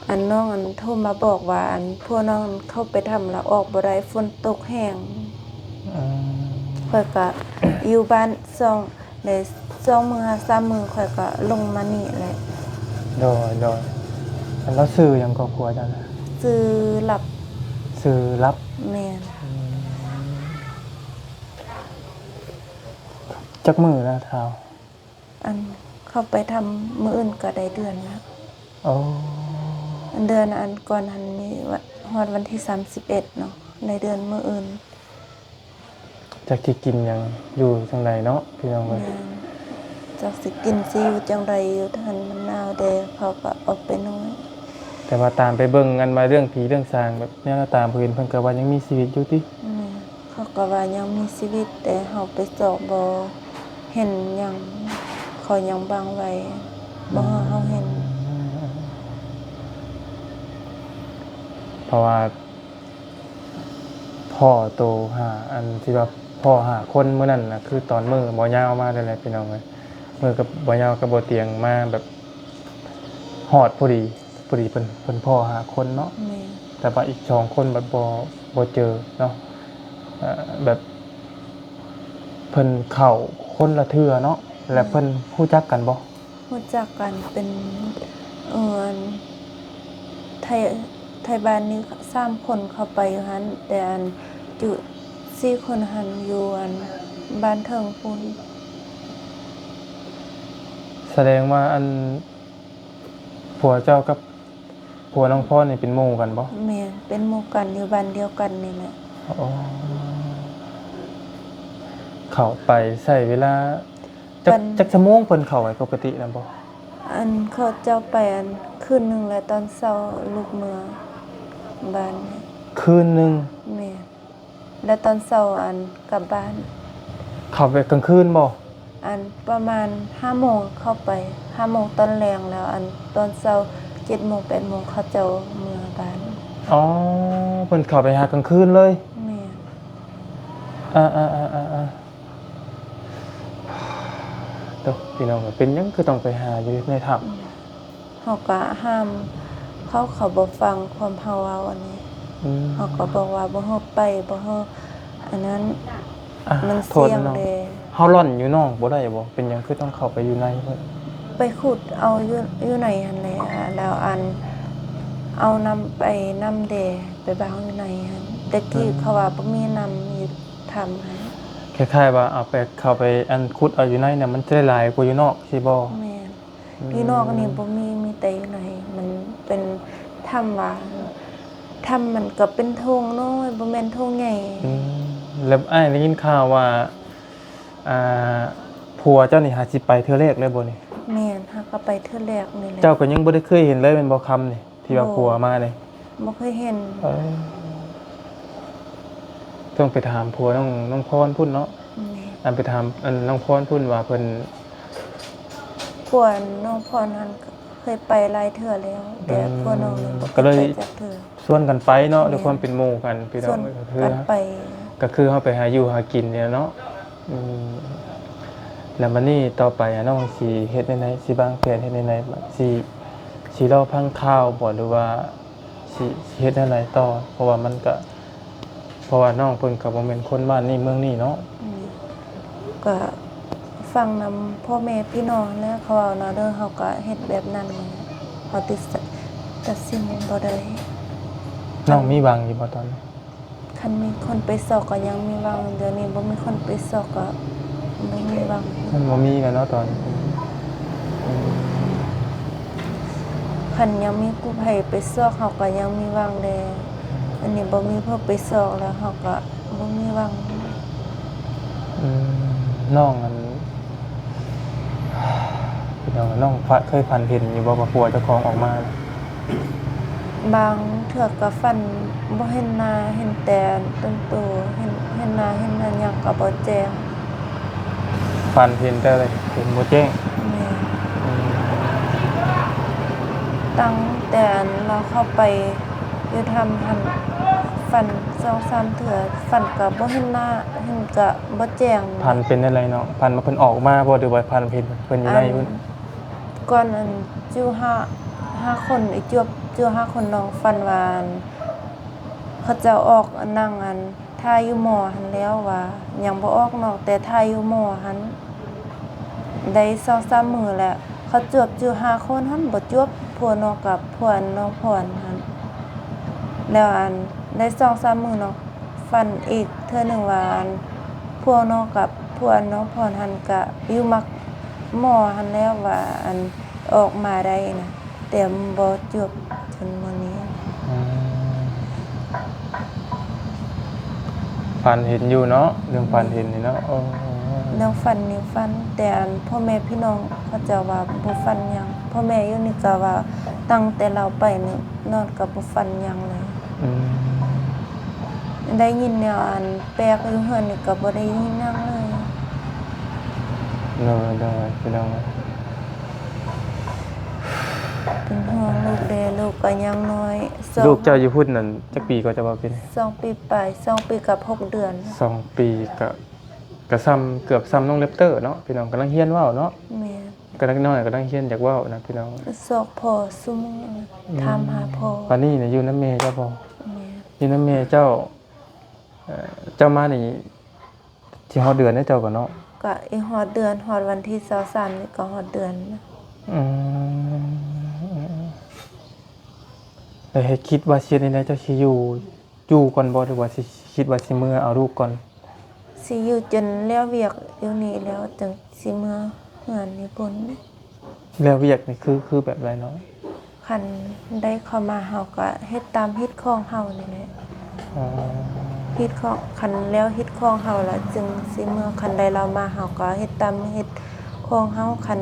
ອັນນ້ອງອັນໂທມາບອກວ່າ ອັນ ພວກນ້ອງເຂົ້າໄປຖ້ຳແລ້ວອອກບໍ່ໄດ້ ຝົນຕົກແຮງ. ອືມ ຂ້ອຍກະຢູ່ບ້ານສອງ ໄດ້ສອງມື້ ສາມມື້ ຂ້ອຍກະລົງມານີ້ແຫຼະ. ໂດຍ ໂດຍ. ອັນລາວຊື່ຫຍັງກໍຜົວເຈົ້ານະ? ຊື່ລັບ. ຊື່ລັບ? ແມ່ນ. ອືມ ຈັກມື້ແລ້ວທ້າວ? ອັນ ເຂົ້າໄປຖ້ຳມື້ອື່ນກໍໄດ້ເດືອນແລ້ວ. ໂອ້ ເດືອນອັນກ່ອນຫັ້ນນີ້ ຮອດວັນທີສາມສິບເອັດເນາະ ໄດ້ເດືອນມື້ອື່ນ. ຈັກຊິກິນຫຍັງ ຢູ່ຈັ່ງໃດເນາະ ພີ່ນ້ອງເອີຍ. ແມ່ນ ຈັກຊິກິນຊິຢູ່ຈັ່ງໃດ ຢູ່ຫັ້ນມັນໜາວແດ່ ເຂົາກໍອອກໄປໜ້ອຍ. ແຕ່ວ່າຕາມໄປເບິ່ງ ອັນວ່າເລື່ອງຜີເລື່ອງສາງ ແບບແນວຕາມເພິ່ນ ເພິ່ນກໍວ່າຍັງມີຊີວິດຢູ່ຕິ? ແມ່ນ. ເຂົາກໍວ່າຍັງມີຊີວິດ ແຕ່ເຮົາໄປຊອກບໍ່ເຫັນຫຍັງ ເຂົາຍັງບັງໄວ້ ບໍ່ໃຫ້ເຮົາເຫັນ. ອືມ ເພາະວ່າພໍ້ໂຕຫາ ອັນທີ່ວ່າພໍ້ຫ້າຄົນມື້ນັ້ນນະ ຄືຕອນມື້ບໍ່ຍາວມານີ້ແຫຼະ ພີ່ນ້ອງເອີຍ. ມື້ກັບບໍ່ຍາວກັບບໍ່ຕຽງມາແບບຮອດພໍດີ ພໍດີເພິ່ນ ເພິ່ນພໍ້ຫ້າຄົນເນາະ. ແມ່ນ. ແຕ່ວ່າອີກສອງຄົນບັດບໍ່ ບໍ່ເຈີເນາະ. ເອີ ແບບເພິ່ນເຂົ້າຄົນລະເທື່ອເນາະ. ແລະ ແມ່ນ. ເພິ່ນຮູ້ຈັກກັນບໍ່? ຮູ້ຈັກກັນ ເປັນ ເອີ ອັນ ໄທ ໄທບ້ານນີ້ສາມຄົນເຂົ້າໄປຢູ່ຫັ້ນ ແຕ່ອັນຈຸສີ່ຄົນຫັ້ນຢູ່ອັນບ້ານເທິງພຸ້ນ. ສະແດງວ່າອັນ ຜົວເຈົ້າກັບຜົວນ້ອງພອນນີ້ເປັນໝູ່ກັນບໍ່? ແມ່ນ ເປັນໝູ່ກັນ ຢູ່ບ້ານດຽວກັນນີ້ແຫຼະ. ອໍ ເຂົ້າໄປໃຊ້ເວລາຈັກ ວັນ ຈັກຊົ່ວໂມງເພິ່ນເຂົ້າໄປປົກກະຕິນະບໍ່? ອັນເຂົາເຈົ້າໄປອັນຄືນໜຶ່ງ ແລ້ວຕອນເຊົ້າລຸກເມືອບ້ານ. ຄືນໜຶ່ງ? ແມ່ນ. ແລ້ວຕອນເຊົ້າອັນກັບບ້ານ. ເຂົ້າໄປກາງຄືນບໍ່? ອັນປະມານຫ້າໂມງເຂົ້າໄປ ຫ້າໂມງຕອນແລງ ແລ້ວອັນຕອນເຊົ້າເຈັດໂມງ ແປດໂມງເຂົາເຈົ້າເມືອບ້ານ. ອໍ ເພິ່ນເຂົ້າໄປຫາກາງຄືນເລີຍ? ແມ່ນ. ອາໆໆໆ ໂຕ ພີ່ນ້ອງເອີຍ ເປັນຫຍັງຄືຕ້ອງໄປຫາຢູ່ໃນຖ້ຳ? ອືມ ເຮົາກະຫ້າມເຂົາ ເຂົາບໍ່ຟັງຄວາມເຮົາເວົ້າອັນນີ້. ອືມ ເຮົາກະບອກວ່າບໍ່ໃຫ້ໄປ ບໍ່ໃຫ້ອັນນັ້ນ. ອາ ມັນສ່ຽງເດ້. ເຮົາລ່ອນຢູ່ນອກບໍ່ໄດ້ບໍ່? ເປັນຫຍັງຄືຕ້ອງເຂົ້າໄປຢູ່ໃນພຸ້ນ? ໄປຂຸດເອົາຢູ່ ຢູ່ໃນຫັ້ນແຫຼະ ແລ້ວອັນເອົານ້ຳໄປນຳເດ້ ໄປບາງຢູ່ໃນຫັ້ນ. ແຕ່ກີ້ ອືມ ເຂົາວ່າບໍ່ມີນ້ຳຢູ່ຖ້ຳຫັ້ນ. ຄ້າຍໆວ່າເອົາໄປ ເຂົ້າໄປອັນຂຸດເອົາຢູ່ໃນນະ ມັນຈະໄດ້ຫຼາຍກວ່າຢູ່ນອກຊີ້ບໍ່? ແມ່ນ. ອືມ ຢູ່ນອກນີ້ບໍ່ມີ ມີແຕ່ຢູ່ໃນ ມັນເປັນຖ້ຳວ່າງ ຖ້ຳມັນກໍເປັນທົ່ງນ້ອຍ ບໍ່ແມ່ນທົ່ງໃຫຍ່. ອືມ ແລ້ວອ້າຍໄດ້ຍິນຂ່າວວ່າ ອ່າ ຜົວເຈົ້ານີ້ຫາຊິໄປເທື່ອແລກເລີຍບໍ່ນີ້? ແມ່ນ ຫາກໍໄປເທື່ອແລກນີ້ແຫຼະ. ເຈົ້າກໍຍັງບໍ່ໄດ້ເຄີຍເຫັນເລີຍແມ່ນບໍ່ ຄຳນີ້ ທີ່ວ່າ ບໍ່ ຜົວມານີ້? ບໍ່ເຄີຍເຫັນ. ເອີ ຕ້ອງໄປຖາມຜົວນ້ອງ ນ້ອງພອນພຸ້ນເນາະ. ແມ່ນ. ອັນໄປຖາມອັນນ້ອງພອນພຸ້ນວ່າເພິ່ນ ຜົວນ້ອງພອນຫັ້ນເຄີຍໄປຫຼາຍເທື່ອແລ້ວ ແຕ່ ອືມ ຜົວນ້ອງນັ້ນບໍ່ເຄີຍໄປຈັກເທື່ອ. ກໍເລີຍຊວນກັນໄປເນາະ. ແມ່ນ. ດ້ວຍຄວາມເປັນໝູ່ກັນ ພີ່ນ້ອງ ຊວນກັນໄປ ກໍຄື ກໍຄືເຮົາໄປຫາຢູ່ຫາກິນນີ້ແຫຼະເນາະ. ອືມ ແລ້ວບັດນີ້ຕໍ່ໄປອະ ນ້ອງຊິເຮັດແນວໃດ? ຊິວາງແຜນເຮັດແນວໃດ? ຊິ ຊິລໍຟັງຂ່າວບໍ່ ຫຼືວ່າຊິ ຊິເຮັດແນວໃດຕໍ່? ເພາະວ່າມັນກະ ເພາະວ່ານ້ອງເພິ່ນກໍບໍ່ແມ່ນຄົນບ້ານນີ້ເມືອງນີ້ເນາະ. ອືມ ກໍຟັງນຳພໍ່ແມ່ພີ່ນ້ອງຫັ້ນແຫຼະ ເຂົາເວົ້າແນວໃດ ເຮົາກໍເຮັດແບບນັ້ນ. ເຮົາຕິດສະ ຕັດສິນບໍ່ໄດ້. ນ້ອງມີຫວັງຢູ່ບໍ່ຕອນນີ້? ຄັນມີຄົນໄປຊອກກໍຍັງມີຫວັງ, ດຽວນີ້ບໍ່ມີຄົນໄປຊອກກໍບໍ່ມີຫວັງ. ມັນບໍ່ມີແລ້ວເນາະຕອນນີ້. ອືມ ຄັນຍັງມີຜູ້ໃຜໄປຊອກ ເຮົາກໍຍັງມີຫວັງແດ່. ອືມ ອັນນີ້ບໍ່ມີຜູ້ໄປຊອກແລ້ວ ເຮົາກໍບໍ່ມີຫວັງ. ອືມ ນ້ອງອັນ ພີ່ນ້ອງ ນ້ອງ ເຄີຍຝັນເຫັນຢູ່ບໍ່ວ່າຜົວເຈົ້າຂອງອອກມາ? ບາງເທື່ອກໍຝັນບໍ່ເຫັນໜ້າ ເຫັນແຕ່ຕົນໂຕ ເຫັນ ເຫັນໜ້າເຫັນອັນຫຍັງກໍບໍ່ແຈ້ງ. ຝັນເຫັນແຕ່ເຫັນບໍ່ແຈ້ງ? ແມ່ນ. ອືມ ຕັ້ງແຕ່ອັນລາວເຂົ້າໄປຢູ່ຖ້ຳຫັ້ນ ຝັນສອງສາມເທື່ອ ຝັນກໍບໍ່ເຫັນໜ້າ ເຫັນກໍບໍ່ແຈ້ງ. ຝັນເປັນແນວໃດນ້ອງ? ຝັນວ່າເພິ່ນອອກມາບໍ່ ຫຼືວ່າຝັນເຫັນເພິ່ນຢູ່ໃນພຸ້ນ? ອັນ ກ່ອນອັນຈຸຫ້າ ຫ້າຄົນ ໄອ້ຈວບຈຸຫ້າຄົນ ນ້ອງຝັນວ່າ ອັນ ເຂົາເຈົ້າອອກ ອັນ ນັ່ງ ອັນ ຖ້າຢູ່ໝໍຫັ້ນແລ້ວວ່າ ຍັງບໍ່ອອກນອກ ແຕ່ຖ້າຢູ່ໝໍຫັ້ນ ໄດ້ສອງສາມມື້ແລ້ວ ເຂົາຈວບຈຸຫ້າຄົນຫັ້ນ ບໍ່ຈວບຜົວນ້ອງກັບຜົວນ້ອງພອນຫັ້ນ. ແລ້ວ ອັນ ໄດ້ສອງສາມມື້ເນາະ ຝັນອີກເທື່ອໜຶ່ງວ່າ ອັນ ຜົວນ້ອງກັບຜົວນ້ອງພອນຫັ້ນກະຢູ່ໝາກໝໍຫັ້ນແລ້ວວ່າ ອັນ ອອກມາໄດ້ນະ ແຕ່ບໍ່ຈວບຈົນມື້ນີ້. ອືມ ຝັນເຫັນຢູ່ເນາະ ເລື່ອງຝັນເຫັນນີ້ເນາະ. ເອີ ເລື່ອງຝັນນີ້ຝັນ ແຕ່ອັນພໍ່ແມ່ພີ່ນ້ອງເຂົາເຈົ້າວ່າບໍ່ຝັນຫຍັງ ພໍ່ແມ່ຢູ່ນີ້ກໍວ່າຕັ້ງແຕ່ລາວໄປນີ້ນອນກໍບໍ່ຝັນຫຍັງເລີຍ. ອືມ ໄດ້ຍິນແນວອັນແປກຢູ່ເຮືອນນີ້ກໍບໍ່ໄດ້ຍິນຫຍັງເລີຍ. ໂດຍ ໂດຍ ພີ່ນ້ອງ ເປັນຫ່ວງລູກແດ່ ລູກກໍຍັງນ້ອຍ. ລູກເຈົ້າຢູ່ພຸ້ນນັ້ນຈັກປີກໍ ເຈົ້າວ່າປີນີ້? ສອງປີປາຍ ສອງປີກັບຫົກເດືອນ. ສອງປີກໍ ກໍສ່ຳ ເກືອບສ່ຳນ້ອງແຣັບເຕີເນາະ ພີ່ນ້ອງ ກຳລັງຮຽນເວົ້າເນາະ. ແມ່ນ. ກໍເດັກນ້ອຍກຳລັງຮຽນຢາກເວົ້ານະ ພີ່ນ້ອງ. ຊອກພໍ່ຊຸມື້ ອືມ ຖາມຫາພໍ່. ບາດນີ້ນະຢູ່ນຳແມ່ເຈົ້າບໍ່? ແມ່ນ. ຢູ່ນຳແມ່ເຈົ້າ. ເອີ ເຈົ້າມານີ້ຊິຮອດເດືອນແລ້ວເຈົ້າກໍເນາະ. ກໍອີກຮອດເດືອນ ຮອດວັນທີຊາວສາມນີ້ກໍຮອດເດືອນ. ອືມ ແລ້ວເຮັດ ຄິດວ່າຊິເຮັດແນວໃດ ເຈົ້າຊິຢູ່ ຢູ່ກ່ອນບໍ່ ຫຼືວ່າຊິ ຄິດວ່າຊິເມືອເອົາລູກກ່ອນ? ຊິຢູ່ຈົນແລ້ວວຽກຢູ່ນີ້ແລ້ວ ຈຶ່ງຊິເມືອເຮືອນຢູ່ພຸ້ນ. ແລ້ວວຽກນີ້ຄື ຄືແບບໃດເນາະ? ຄັນໄດ້ເຂົ້າມາ ເຮົາກໍເຮັດຕາມຮີດຄອງເຮົານີ້ແຫຼະ. ອໍ ຮີດຄອງ ຄັນແລ້ວຮີດຄອງເຮົາລະຈຶ່ງຊິເມືອ. ຄັນໄດ້ລາວມາ ເຮົາກໍເຮັດຕາມຮີດຄອງເຮົາ. ຄັນ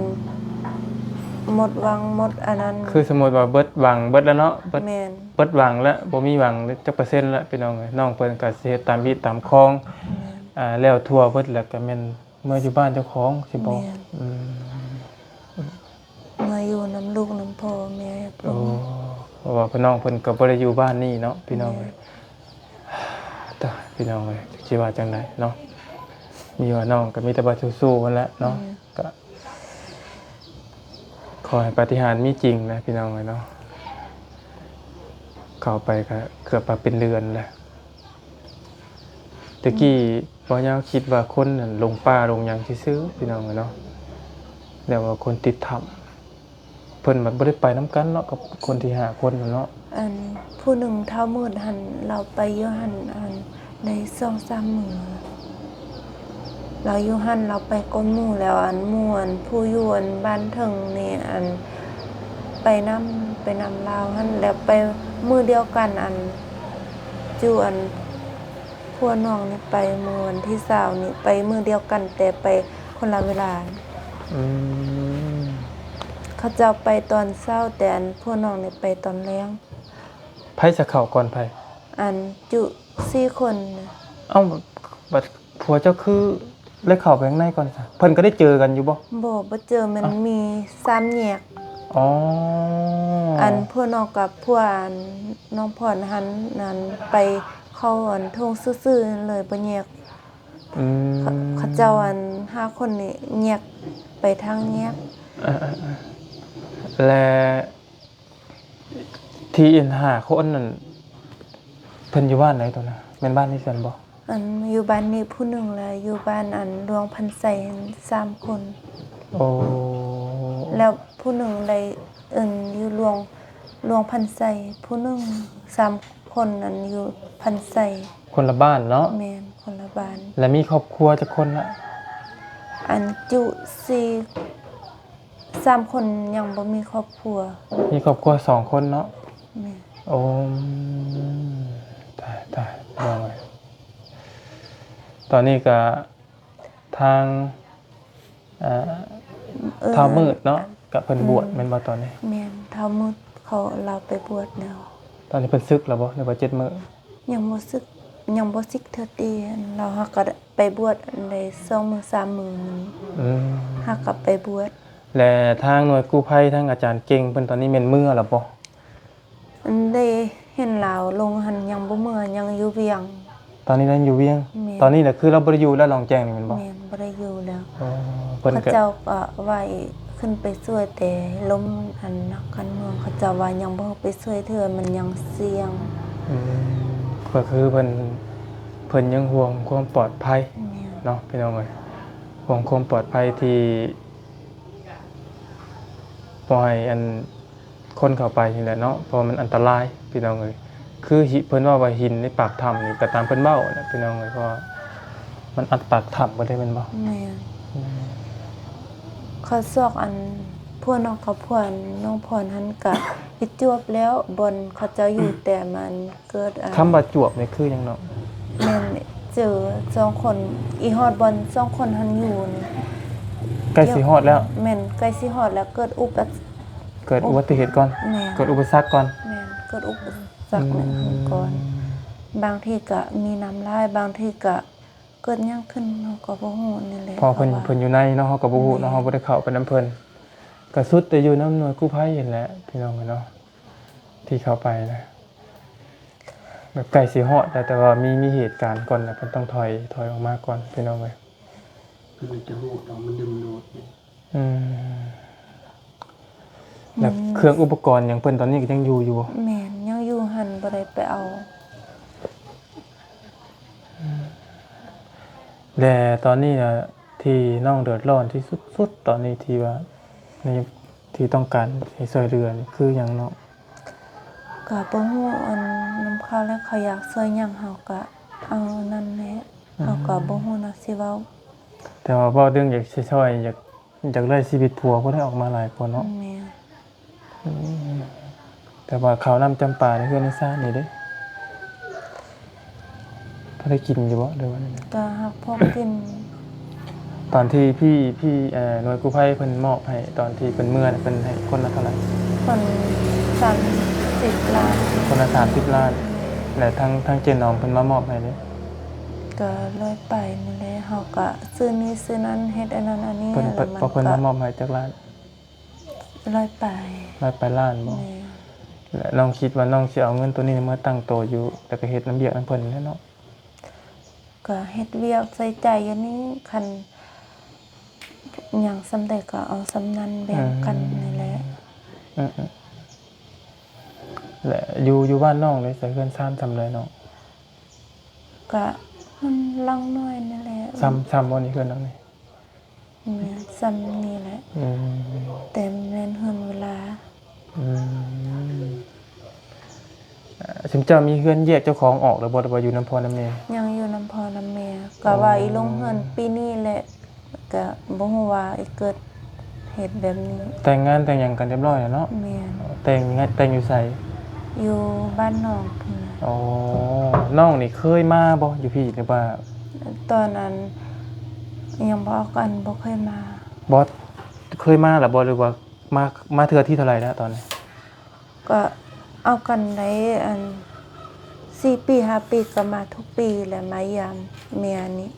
ໝົດຫວັງ ໝົດອັນນັ້ນ ຄືສົມມຸດວ່າເບິດຫວັງເບິດແລ້ວເນາະ ເບິດ ແມ່ນ. ເບິດຫວັງແລ້ວ ບໍ່ມີຫວັງຈັກເປີເຊັນແລ້ວ ພີ່ນ້ອງເອີຍ. ນ້ອງເພິ່ນກໍຊິເຮັດຕາມຮີດຕາມຄອງ. ແມ່ນ. ອ່າ ແລ້ວທົ່ວເບິດແລ້ວກໍແມ່ນເມືອຢູ່ບ້ານເຈົ້າຂອງຊິບໍ່? ແມ່ນ. ອືມ ເມືອຢູ່ນຳລູກນຳພໍ່ແມ່. ໂອ້ ເພາະວ່າພີ່ນ້ອງເພິ່ນກໍບໍ່ໄດ້ຢູ່ບ້ານນີ້ເນາະ ພີ່ນ້ອງເອີຍ. ແມ່ນ. ຕາຍ ພີ່ນ້ອງເອີຍ ຈັກຊິວ່າຈັ່ງໃດເນາະ. ມີວ່ານ້ອງກໍມີແຕ່ວ່າສູ້ໆຫັ້ນແຫຼະເນາະ. ແມ່ນ. ກໍຂໍໃຫ້ປາຕິຫານມີຈິງນະ ພີ່ນ້ອງເອີຍເນາະ. ເຂົ້າໄປກໍເກືອບວ່າເປັນເດືອນແລ້ວ. ແຕ່ກີ້ ອືມ ບໍ່ຍາວຄິດວ່າຄົນນັ້ນຫຼົງປ່າຫຼົງຫຍັງຊື່ໆ ພີ່ນ້ອງເອີຍເນາະ. ແລ້ວວ່າຄົນຕິດຖ້ຳ ເພິ່ນບັດບໍ່ໄດ້ໄປນຳກັນເນາະ ກັບຄົນທີ່ຫ້າຄົນນັ້ນເນາະ. ອັນຜູ້ໜຶ່ງທ້າວມືດຫັ້ນ ລາວໄປຢູ່ຫັ້ນ ອັນ ໄດ້ສອງສາມມື້ ລາວຢູ່ຫັ້ນ ລາວໄປກ່ອນໝູ່ແລ້ວ. ອັນໝູ່ ອັນຜູ້ຢູ່ ອັນບ້ານເທິງນີ້ ອັນໄປນຳ ໄປນຳລາວຫັ້ນ ແລ້ວໄປມື້ດຽວກັນ ອັນ ຈຸ ອັນ ຜົວນ້ອງນີ້ໄປມື້ວັນທີຊາວນີ້ ໄປມື້ດຽວກັນ ແຕ່ໄປຄົນລະເວລາ. ອືມ ເຂົາເຈົ້າໄປຕອນເຊົ້າ ແຕ່ອັນຜົວນ້ອງນີ້ໄປຕອນແລງ. ໃຜສະເຂົ້າກ່ອນໃຜ? ອັນຈຸສີ່ຄົນ. ເອົ້າ ບັດຜົວເຈົ້າຄືໄດ້ເຂົ້າໄປຂ້າງໃນກ່ອນຊະ? ເພິ່ນກໍໄດ້ເຈີກັນຢູ່ບໍ່? ບໍ່ ບໍ່ເຈີ ມັນ ເອົ້າ ມີສາມແຍກ. ອໍ ອັນຜົວນ້ອງກັບຜົວ ອັນນ້ອງພອນຫັ້ນ ນັ້ນໄປເຂົ້າ ອັນທົ່ງຊື່ໆ ເລີຍບໍ່ແຍກ. ອືມ ເຂົາ ເຂົາເຈົ້າ ອັນຫ້າຄົນນີ້ແຍກໄປທາງແຍກ. ເອີໆໆ ແລະ ທີ່ອັນຫ້າຄົນນັ້ນ ເພິ່ນຢູ່ບ້ານໃດຕົວນະ? ແມ່ນບ້ານນີ້ຄືກັນບໍ່? ອັນຢູ່ບ້ານນີ້ຜູ້ໜຶ່ງ ແລະຢູ່ບ້ານ ອັນຫຼວງພັນໄຊ ສາມຄົນ. ໂອ້ ແລ້ວຜູ້ໜຶ່ງໄດ້ ອັນຢູ່ຫຼວງ ຫຼວງພັນໄຊ ຜູ້ໜຶ່ງ. ສາມຄົນນັ້ນຢູ່ພັນໄຊ. ຄົນລະບ້ານເນາະ? ແມ່ນ ຄົນລະບ້ານ. ແລະມີຄອບຄົວຈັກຄົນລະ? ອັນຈຸສີ່ ສາມຄົນຍັງບໍ່ມີຄອບຄົວ. ມີຄອບຄົວສອງຄົນເນາະ? ແມ່ນ. ໂອ້ ຕ ຕາຍ ພີ່ນ້ອງເອີຍ ຕອນນີ້ກະທາງ ເອີ ທ້າວມືດເນາະ ກະເພິ່ນບວດ ອືມ ແມ່ນບໍ່ຕອນນີ້? ແມ່ນ ທ້າວມືດເຂົາ ລາວໄປບວດແລ້ວ. ຕອນນີ້ເພິ່ນສຶກແລ້ວບໍ່ ຫຼືວ່າເຈັດມື້? ຍັງບໍ່ສຶກ ຍັງບໍ່ສິກເທື່ອຕິ ລາວຫາກະໄປບວດໄດ້ສອງມື້ສາມມື້ ອືມ ຫາກະໄປບວດ. ແລະ ທາງໜ່ວຍກູ້ໄພ ທາງອາຈານເກັ່ງເພິ່ນ ຕອນນີ້ແມ່ນເມືອແລ້ວບໍ່? ອັນໄດ້ເຫັນລາວລົງຫັ້ນ ຍັງບໍ່ເມືອ ຍັງຢູ່ວຽງ. ຕອນນີ້ລາວຢູ່ວຽງ? ແມ່ນ. ຕອນນີ້ລະຄືລາວບໍ່ໄດ້ຢູ່ແລ້ວ ລ່ອງແຈ້ງນີ້ແມ່ນບໍ່? ແມ່ນ ບໍ່ໄດ້ຢູ່ແລ້ວ. ອໍ ເພິ່ນ ເຂົາເຈົ້າກະວ່າໃຫ້ຂຶ້ນໄປຊ່ວຍ ແຕ່ລົມອັນນັກການເມືອງ ເຂົາເຈົ້າວ່າຍັງບໍ່ໃຫ້ໄປຊ່ວຍເທື່ອ ມັນຍັງສ່ຽງ. ອືມ ກະຄືເພິ່ນ ເພິ່ນຍັງຫ່ວງຄວາມປອດໄພ ແມ່ນ ເນາະ ພີ່ນ້ອງເອີຍ ຫ່ວງຄວາມປອດໄພທີ່ ບໍ່ໃຫ້ອັນຄົນເຂົ້າໄປນີ້ແຫຼະເນາະ ເພາະວ່າມັນອັນຕະລາຍ ພີ່ນ້ອງເອີຍ. ຄືຫິ ເພິ່ນເວົ້າວ່າຫີນໃນປາກຖ້ຳນີ້ ກະຕາມເພິ່ນເວົ້າແຫຼະ ພີ່ນ້ອງເອີຍ ເພາະວ່າມັນອັດປາກຖ້ຳບໍ່ໄດ້ແມ່ນບໍ່? ແມ່ນ. ອືມ ເຂົາຊອກອັນ ພວກນ້ອງເຂົາ ພວກນ້ອງພອນຫັ້ນກະເຮັດຈວບແລ້ວ ບ່ອນເຂົາເຈົ້າຢູ່ ແຕ່ມັນ ເກີດ ຄຳວ່າຈວບນີ້ຄືຫຍັງເນາະ? ແມ່ນ ເຈີສອງຄົນ ອີຮອດບ່ອນສອງຄົນຫັ້ນຢູ່ນີ້ ໃກ້ຊິຮອດແລ້ວ. ແມ່ນ ໃກ້ຊິຮອດແລ້ວ ເກີດອຸປະ ເກີດອຸບັດຕິເຫດກ່ອນ. ແມ່ນ ເກີດອຸປະສັກກ່ອນ. ແມ່ນ ເກີດອຸປະສັກ ອືມ ນັ້ນຫັ້ນກ່ອນ. ບາງທີກະມີນ້ຳຫຼາຍ ບາງທີກະເກີດຫຍັງຂຶ້ນ ເຮົາກະບໍ່ຮູ້ນີ້ແຫຼະ ເພາະເພິ່ນ ເພິ່ນຢູ່ໃນເນາະ ເຮົາກະບໍ່ຮູ້ເນາະ. ແມ່ນ ເຮົາບໍ່ໄດ້ເຂົ້າໄປນຳເພິ່ນ ກະສຸດແຕ່ຢູ່ນຳໜ່ວຍກູ້ໄພຫັ້ນແຫຼະ ພີ່ນ້ອງເອີຍເນາະ. ທີ່ເຂົ້າໄປນະ ແບບໃກ້ຊິຮອດແລ້ວ ແຕ່ວ່າມີ ມີເຫດການກ່ອນນະ ເພິ່ນຕ້ອງຖອຍ ຖອຍອອກມາກ່ອນ ພີ່ນ້ອງເອີຍ. ຄືມັນຈະຮູດເອົາ ມັນດຶງດູດ. ອືມ ແລ້ວ ອືມ ເຄື່ອງອຸປະກອນຫຍັງເພິ່ນຕອນນີ້ກະຍັງຢູ່ຢູ່ບໍ່? ແມ່ນ ຍັງຢູ່ຫັ້ນ ບໍ່ໄດ້ໄປເອົາ. ແລະ ຕອນນີ້ນະ ທີ່ນ້ອງເດືອດຮ້ອນທີ່ສຸດໆ ຕອນນີ້ທີ່ວ່າ ໃນ ທີ່ຕ້ອງການໃຫ້ຊ່ວຍເຫຼືອນີ້ຄືຫຍັງເນາະ? ກະບໍ່ຮູ້ ອັນ ນຳເຂົາແຫຼະ ເຂົາຢາກຊ່ວຍຫຍັງເຮົາກະເອົານັ້ນແຫຼະ. ອືມ ເຮົາກະບໍ່ຮູ້ນະຊິເວົ້າ. ແຕ່ວ່າເວົ້າເລື່ອງຢາກຊິຊ່ອຍ ຢາກ ຢາກໄດ້ຊີວິດຜົວ ຜູ້ໃດອອກມາຫຼາຍກວ່າເນາະ. ແມ່ນ. ອືມ ແຕ່ວ່າເຂົ້ານ້ຳຈຳປາໃນເຮືອນໃນຊານນີ້ເດ້ ພໍໄດ້ກິນຢູ່ບໍ່ ຫຼືວ່າ? ກະຫາກພໍກິນ. ຕອນທີ່ພີ່ ພີ່ ເອີ ໜ່ວຍກູ້ໄພເພິ່ນມອບໃຫ້ ຕອນທີ່ເພິ່ນເມືອນະ ເພິ່ນໃຫ້ຄົນລະເທົ່າໃດ? ຄົນສາມສິບລ້ານ. ຄົນລະສາມສິບລ້ານ. ແລະ ທາງ ທາງເຈ້ນ້ອງເພິ່ນມາມອບໃຫ້ເດ້? ກະຮ້ອຍປາຍນີ້ແຫຼະ ເຮົາກະຊື້ນີ້ຊື້ນັ້ນ ເຮັດອັນນັ້ນອັນນີ້. ເພິ່ນ ເພິ່ນ ເພິ່ນມາມອບໃຫ້ຈັກລ້ານ? ຮ້ອຍປາຍ. ຮ້ອຍປາຍລ້ານບໍ່? ແມ່ນ. ແລະ ນ້ອງຄິດວ່ານ້ອງຊິເອົາເງິນໂຕນີ້ມາຕັ້ງໂຕຢູ່ ແລ້ວກະເຮັດນຳວຽກນຳເພິ່ນແຫຼະເນາະ? ກະເຮັດວຽກໃຊ້ຈ່າຍຢູ່ນີ້ ຄັນຫຍັງສ່ຳໃດກະເອົາສ່ຳນັ້ນ ແບ່ງກັນນີ້ແຫຼະ. ອືມ ແລະ ຢູ່ ຢູ່ບ້ານນ້ອງເດ ໃຊ້ເຮືອນຊານສ່ຳໃດນ້ອງ? ກະມັນຫຼັງນ້ອຍນີ້ແຫຼະ. ສ່ຳ ສ່ຳບໍ່ນີ້ ເຮືອນຫຼັງນີ້? ແມ່ນ ສ່ຳນີ້ແຫຼະ. ອືມ ແຕ່ແມ່ນເຮືອນເວລາ. ອືມ ຊຸມເຈົ້າມີເຮືອນແຍກເຈົ້າຂອງອອກແລ້ວບໍ່ ຫຼືວ່າຢູ່ນຳພໍ່ນຳແມ່? ຍັງຢູ່ນຳພໍ່ນຳແມ່. ກະວ່າ ອໍ ອີລົງເຮືອນປີນີ້ແຫຼະ ກະບໍ່ຮູ້ວ່າອີເກີດເຮັດແບບນີ້. ແຕ່ງງານແຕ່ງຫຍັງກັນຮຽບຮ້ອຍແລ້ວເນາະ? ແມ່ນ. ແຕ່ງ ແຕ່ງຢູ່ໃສ? ຢູ່ບ້ານນ້ອງພຸ້ນ. ອໍ ນ້ອງນີ້ເຄີຍມາບໍ່ຢູ່ພີ້ ຫຼືວ່າ? ຕອນນັ້ນຍັງບໍ່ອອກກັນ ບໍ່ເຄີຍມາ. ບໍ່ເຄີຍມາແລ້ວບໍ່ ຫຼືວ່າມາ ມາເທື່ອທີເທົ່າໃດແລ້ວຕອນນີ້? ກະເອົາກັນໄດ້ ອັນ ສີ່ປີຫ້າປີ ກະມາທຸກປີແຫຼະ ມາຢາມເມຍນີ້.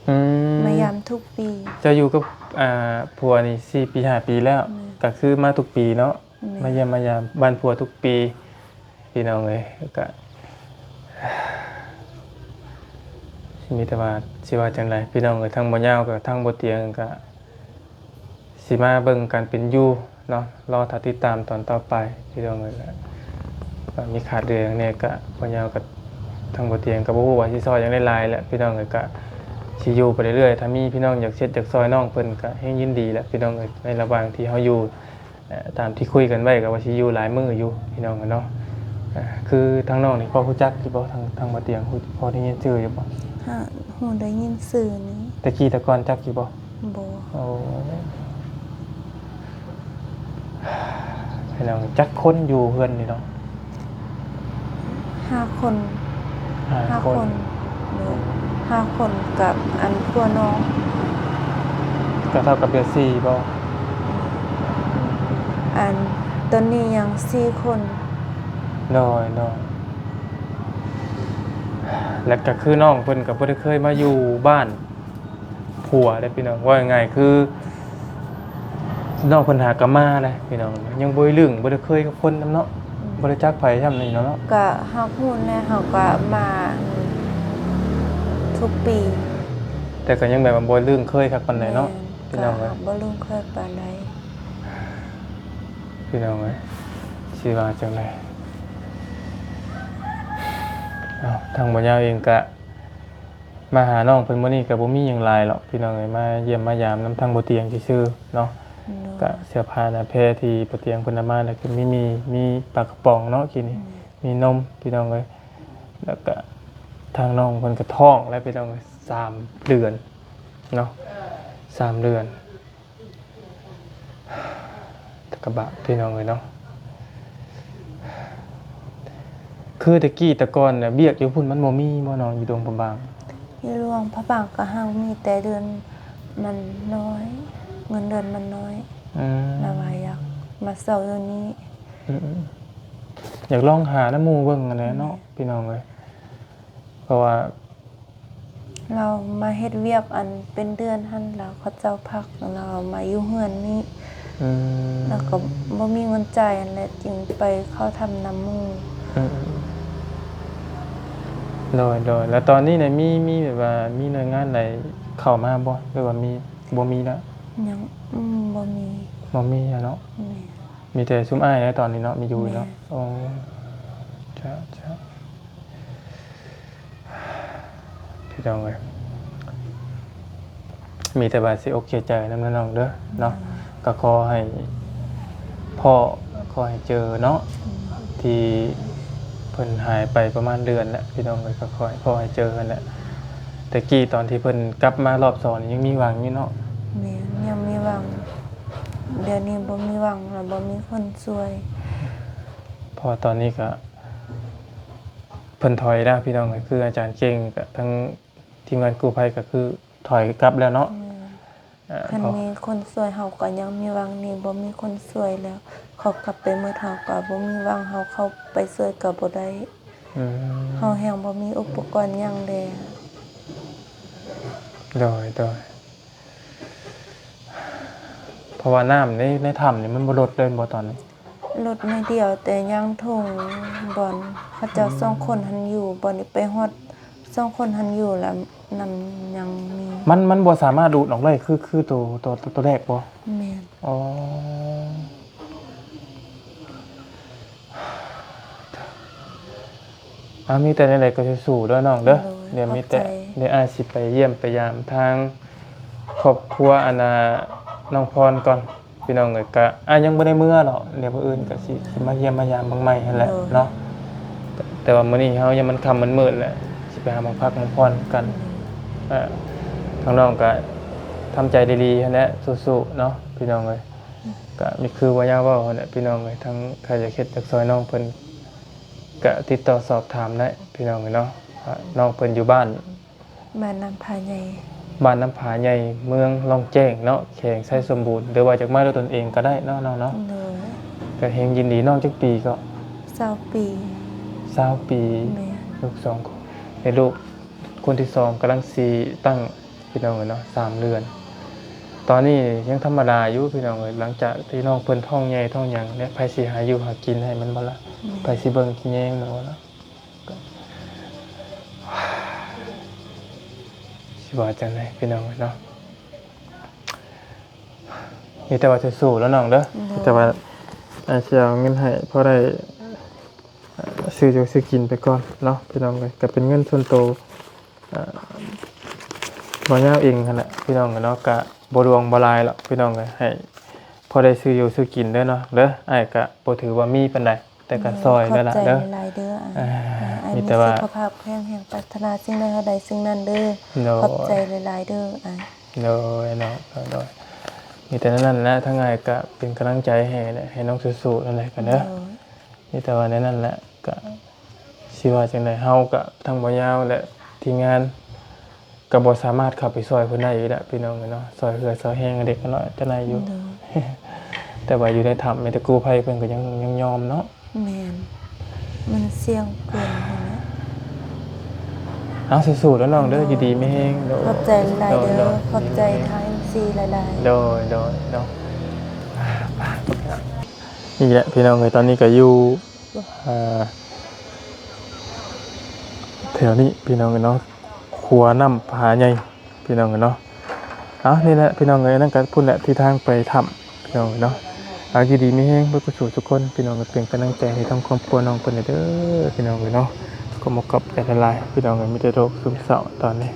ອືມ ມາຢາມທຸກປີ. ເຈົ້າຢູ່ກັບ ອ່າ ຜົວນີ້ສີ່ປີຫ້າປີແລ້ວ? ແມ່ນ. ກະຄືມາທຸກປີເນາະ? ແມ່ນ. ມາຢ້ຽມມາຢາມບ້ານຜົວທຸກປີ ພີ່ນ້ອງເອີຍ. ກະ ມີແຕ່ວ່າ ຊິວ່າຈັ່ງໃດ ພີ່ນ້ອງເອີຍ. ທາງບໍ່ຍາວກະ ທາງບໍ່ຕຽງກະ ຊິມາເບິ່ງການເປັນຢູ່ເນາະ ລໍຖ້າຕິດຕາມຕອນຕໍ່ໄປ ພີ່ນ້ອງເອີຍ. ແລ້ວກະມີຂາດເຫຼືອຫຍັງແດ່ກະ ບໍ່ຍາວກະ ທາງບໍ່ຕຽງກະບໍ່ຮູ້ວ່າຊິຊ່ອຍຫຍັງໄດ້ຫຼາຍແຫຼະ ພີ່ນ້ອງເອີຍ. ກະຊິຢູ່ໄປເລື້ອຍໆ ຖ້າມີພີ່ນ້ອງຢາກເຮັດຢາກຊ່ອຍນ້ອງເພິ່ນກະແຮງຍິນດີແຫຼະ ພີ່ນ້ອງເອີຍ. ໃນລະຫວ່າງທີ່ເຮົາຢູ່ ເອີ ຕາມທີ່ຄຸຍກັນໄວ້ກະວ່າຊິຢູ່ຫຼາຍມື້ຢູ່ ພີ່ນ້ອງເອີຍເນາະ. ເອີ ຄືທາງນ້ອງນີ້ພໍຮູ້ຈັກຢູ່ບໍ່ ທາງ ທາງບໍ່ຕຽງ ພໍໄດ້ຍິນຊື່ຢູ່ບໍ່? ຫາ ຮູ້ໄດ້ຍິນຊື່ນີ້. ແຕ່ກີ້ແຕ່ກ່ອນຈັກຢູ່ບໍ່? ບໍ່. ໂອ້ ພີ່ນ້ອງ ຈັກຄົນຢູ່ເຮືອນນີ້ເນາະ? ຫ້າຄົນ. ຫ້າຄົນ ໂດຍ ຫ້າຄົນກັບອັນຜົວນ້ອງ ກໍເທົ່າກັບເດືອນສີ່ບໍ່? ອັນ ຕອນນີ້ຍັງສີ່ຄົນ ໂດຍ ໂດຍ ແລ້ວກໍຄືນ້ອງເພິ່ນກໍບໍ່ໄດ້ເຄີຍມາຢູ່ບ້ານ ຜົວເດ້ພີ່ນ້ອງ ເວົ້າງ່າຍໆ ຄືນ້ອງເພິ່ນຫາກໍມາເດ້ພີ່ນ້ອງ ຍັງບໍ່ໄດ້ລຶ້ງ ບໍ່ໄດ້ເຄີຍກັບຄົນນຳເນາະ ອືມ ບໍ່ໄດ້ຈັກໃຜຊ້ຳນີ້ເນາະ ກໍຮັກຮູ້ແດ່ ເຮົາກໍມາທຸກປີ ແຕ່ກໍຍັງແບບວ່າບໍ່ລຶ້ງເຄີຍຄັກປານໃດເນາະ ແມ່ນ ພີ່ນ້ອງເອີຍ ກໍບໍ່ລຶ້ງເຄີຍປານໃດ ພີ່ນ້ອງເອີຍ ຊິວ່າຈັ່ງໃດ ເອົ້າ ທາງບໍ່ຍາວເອງກະ ມາຫານ້ອງເພິ່ນມື້ນີ້ກໍບໍ່ມີຫຍັງຫຼາຍຫຼອກພີ່ນ້ອງເອີຍ ມາຢ້ຽມມາຢາມນຳທາງບໍ່ຕຽງຊື່ໆເນາະ ໂດຍ ກະເສື້ອຜ້າໜ້າແພທີ່ບໍ່ຕຽງເພິ່ນເອົາມາ ແລ້ວກໍມີໝີ່ ມີປາກະປ໋ອງເນາະ ກິນ ອືມ ມີນົມພີ່ນ້ອງເອີຍ ແລ້ວກະທາງນ້ອງເພິ່ນກໍທ້ອງແລ້ວພີ່ນ້ອງເອີຍ ສາມເດືອນເນາະ ສາມເດືອນ. ແຕ່ກະບາບພີ່ນ້ອງເອີຍເນາະ ຄືແຕ່ກີ້ແຕ່ກ່ອນນະ ວຽກຢູ່ພຸ້ນມັນບໍ່ມີບໍ່ນ້ອງ ຢູ່ຫຼວງພະບາງ? ຢູ່ຫຼວງພະບາງກໍຫາກມີ ແຕ່ເດືອນມັນນ້ອຍ ເງິນເດືອນມັນນ້ອຍ ອືມ ລະວ່າຢາກມາເຊົ່າຢູ່ນີ້ ອືມ ຢາກລອງຫານຳໝູ່ເບິ່ງຫັ້ນແຫຼະເນາະ ແມ່ນ ພີ່ນ້ອງເອີຍ ເພາະວ່າ ລາວມາເຮັດວຽກອັນເປັນເດືອນຫັ້ນ ແລ້ວເຂົາເຈົ້າພັກ ແລ້ວມາຢູ່ເຮືອນນີ້ ອືມ ແລ້ວກໍບໍ່ມີເງິນຈ່າຍຫັ້ນແຫຼະ ຈຶ່ງໄປເຂົ້າຖ້ຳນຳໝູ່ ອືມ ໂດຍໆ ແລ້ວຕອນນີ້ນະ ມີ ມີແບບວ່າ ມີໜ່ວຍງານໃດເຂົ້າມາບໍ່ ຫຼືວ່າມີ ບໍ່ມີລະ? ຍັງ ອືມ ບໍ່ມີ ບໍ່ມີແລ້ວເນາະ ແມ່ນ ມີແຕ່ຊຸມອ້າຍແຫຼະຕອນນີ້ເນາະ ມີຢູ່ເນາະ ແມ່ນ ໂອ້ ເຈົ້າ ເຈົ້າ. ພີ່ນ້ອງເອີຍ ມີແຕ່ວ່າເສຍອົກເສຍໃຈນຳເດີນ້ອງເດີເນາະ ອືມ ກໍຂໍໃຫ້ພໍ້ ຂໍໃຫ້ເຈີເນາະ ອືມ ທີ່ເພິ່ນຫາຍໄປປະມານເດືອນແຫຼະ ພີ່ນ້ອງເອີຍ ກໍຂໍໃຫ້ພໍ້ໃຫ້ເຈີຫັ້ນແຫຼະ ແຕ່ກີ້ຕອນທີ່ເພິ່ນກັບມາລອບສອງນີ້ຍັງມີຫວັງຢູ່ເນາະ ແມ່ນ ຍັງມີຫວັງ ດຽວນີ້ບໍ່ມີຫວັງແລ້ວ ບໍ່ມີຄົນຊ່ວຍ ເພາະວ່າຕອນນີ້ກໍ ເພິ່ນຖອຍແລ້ວພີ່ນ້ອງເອີຍ ຄືອາຈານເກັ່ງກັບທັງທີມງານກູ້ໄພກໍຄືຖອຍກັບແລ້ວເນາະ ແມ່ນ ເອີ ຄັນມີຄົນຊ່ວຍເຮົາກໍຍັງມີຫວັງ ນີ້ບໍ່ມີຄົນຊ່ວຍແລ້ວ ເຂົາກັບໄປໝົດ ເຮົາກໍບໍ່ມີຫວັງ ເຮົາເຂົ້າໄປຊ່ວຍກໍບໍ່ໄດ້ ອືມ ເຮົາແຮ່ງບໍ່ມີອຸປະກອນຫຍັງແດ່ ໂດຍ ໂດຍ ເພາະວ່ານ້ຳໃນ ໃນຖ້ຳນີ້ມັນບໍ່ລົດເລີຍບໍ່ຕອນນີ້? ລົດໜ້ອຍດຽວ ແຕ່ຍ່າງທົ່ງບ່ອນເຂົາເຈົ້າ ອືມ ສອງຄົນຫັ້ນຢູ່ ບ່ອນນີ້ໄປຮອດສອງຄົນຫັ້ນຢູ່ ແລ້ວນ້ຳຍັງມີ ມັນ ມັນບໍ່ສາມາດດູດອອກໄດ້ ຄື ຄືໂຕ ໂຕ ໂຕ ໂຕແລກບໍ່? ແມ່ນ ອໍ ອ່າ ມີແຕ່ແນວໃດກໍສູ້ໆເດີນ້ອງເດີ ໂດຍ ດຽວມີແຕ່ ຂອບໃຈ ດຽວອ້າຍຊິໄປຢ້ຽມໄປຢາມທາງຄອບຄົວ ອັນນ່າ ນ້ອງພອນກ່ອນ ພີ່ນ້ອງເອີຍ ກະ ອ້າຍຍັງບໍ່ໄດ້ເມືອດອກ ດຽວມື້ອື່ນກະຊິ ຊິມາຢ້ຽມມາຢາມເບິ່ງໃໝ່ຫັ້ນແຫຼະ ໂດຍ ເນາະ ແຕ່ວ່າມື້ນີ້ເຮົາຍັງ ມັນຄ່ຳມັນມືດແຫຼະ ຊິໄປຫາໝ່ອງພັກໝ່ອງຜ່ອນກັນ ໂດຍ ເອີ ທາງນ້ອງກະທຳໃຈດີໆຫັ້ນແຫຼະ ສູ້ໆເນາະ ພີ່ນ້ອງເອີຍ ກະມີຄືວ່າຍາເວົ້າຫັ້ນແຫຼະ ພີ່ນ້ອງເອີຍ ທັງໃຜຢາກເຮັດຢາກຊ່ອຍນ້ອງເພິ່ນ ກະຕິດຕໍ່ສອບຖາມໄດ້ພີ່ນ້ອງເອີຍເນາະ ນ້ອງເພິ່ນຢູ່ບ້ານ ບ້ານນ້ຳຜາໃຫຍ່ ບ້ານນ້ຳຜາໃຫຍ່ ເມືອງລ່ອງແຈ້ງເນາະ ແຂວງໄຊສົມບູນ ຫຼືວ່າຢາກມາດ້ວຍຕົນເອງກໍໄດ້ເນາະນ້ອງເນາະ ໂດຍ ກະແຮງຍິນດີ ນ້ອງຈັກປີເກາະ? ຊາວປີ ຊາວປີ ແມ່ນ ລູກສອງຄົນ ໃຫ້ລູກຄົນທີສອງກຳລັງຊິຕັ້ງ ພີ່ນ້ອງເອີຍເນາະ ສາມເດືອນ ຕອນນີ້ຍັງທຳມະດາຢູ່ພີ່ນ້ອງເອີຍ ຫຼັງຈາກທີ່ນ້ອງເພິ່ນທ້ອງໃຫຍ່ທ້ອງຫຍັງແລ້ວ ໃຜຊິຫາຢູ່ຫາກິນໃຫ້ມັນບໍ່ລະ ອືມ ໃຜຊິເບິ່ງຊິແຍງມັນບໍ່ລະ ຊິວ່າຈັ່ງໃດພີ່ນ້ອງເອີຍເນາະ ມີແຕ່ວ່າສູ້ໆແລ້ວນ້ອງເດີ ໂດຍ ມີແຕ່ວ່າ ອ່າ ຊິເອົາເງິນໃຫ້ພໍໄດ້ ອ່າ ຊື້ຢູ່ຊື້ກິນໄປກ່ອນເນາະ ພີ່ນ້ອງເອີຍ ກໍເປັນເງິນສ່ວນໂຕ ອ່າ ບໍ່ຍາວເອງຫັ້ນແຫຼະ ພີ່ນ້ອງເອີຍເນາະ ກະບໍ່ຫຼວງບໍ່ຫຼາຍຫຼອກ ພີ່ນ້ອງເອີຍ ໃຫ້ພໍໄດ້ຊື້ຢູ່ຊື້ກິນເດີເນາະ ເດີ ອ້າຍກະບໍ່ຖືວ່າມີປານໃດ ແຕ່ກະ ໂດຍ ຊ່ອຍແລ້ວລະ ຂອບໃຈ ເດີ ຫຼາຍໆເດີ ອ່າ ອ່າ ມີແຕ່ວ່າ ໃຫ້ມີສຸຂະພາບແຂງແຮງ ປາດຖະໜາສິ່ງໃດເຮົາໄດ້ສິ່ງນັ້ນເດີ ໂດຍ ຂອບໃຈຫຼາຍໆເດີ ໂດຍເນາະ ໂດຍ ໂດຍ ມີແຕ່ນັ້ນແຫຼະ ທາງອ້າຍກະເປັນກຳລັງໃຈໃຫ້ແຫຼະ ໃຫ້ນ້ອງສູ້ໆນັ້ນແຫຼະ ກັນເດີ ໂດຍ ມີແຕ່ວ່າແນວນັ້ນແຫຼະ ກະ ຊິວ່າຈັ່ງໃດ ເຮົາກະທັງບໍ່ຍາວ ແລະ ທີມງານກະບໍ່ສາມາດເຂົ້າໄປຊ່ອຍເພິ່ນໄດ້ອີກແຫຼະ ພີ່ນ້ອງເອີຍເນາະ. ຊ່ອຍເຮືອຊ່ອຍແຮງເລັກນ້ອຍຈະໄດ້ຢູ່ ໂດຍ ແຕ່ວ່າຢູ່ໃນຖ້ຳ ແມ້ແຕ່ກູ້ໄພເພິ່ນກະຍັງ ຍັງຍອມເນາະ. ແມ່ນ ມັນສ່ຽງເກີນຫັ້ນແຫຼະ. ເອົາ ສູ້ໆເດີນ້ອງເດີ ໂດຍ ຢູ່ດີມີແຮງ ໂດຍ ຂອບໃຈຫຼາຍໆເດີ ໂດຍ ຂອບໃຈທາງເອັມຊີຫຼາຍໆ ໂດຍ ໂດຍ ໂດຍ. ນີ້ແຫຼະພີ່ນ້ອງເອີຍ ຕອນນີ້ກະຢູ່ ອ່າ ແຖວນີ້ພີ່ນ້ອງເອີຍເນາະ ຂົວນ້ຳຜາໃຫຍ່ພີ່ນ້ອງເອີຍເນາະ. ເອົາ ນີ້ແຫຼະພີ່ນ້ອງເອີຍ ນັ້ນກະພຸ້ນແຫຼະ ທີ່ທາງໄປຖ້ຳພີ່ນ້ອງເອີຍເນາະ. ເອົາ ຢູ່ດີມີແຮງເບິດສູ່ສູ່ຄົນພີ່ນ້ອງເອີຍ ເປັນກຳລັງໃຈໃຫ້ທາງຄອບຄົວນ້ອງເພິ່ນເດີພີ່ນ້ອງເອີຍເນາະ. ກໍມາຂອບໃຈຫຼາຍໆພີ່ນ້ອງເອີຍ ມີແຕ່ໂລກຊຶມເສົ້າຕອນນີ້.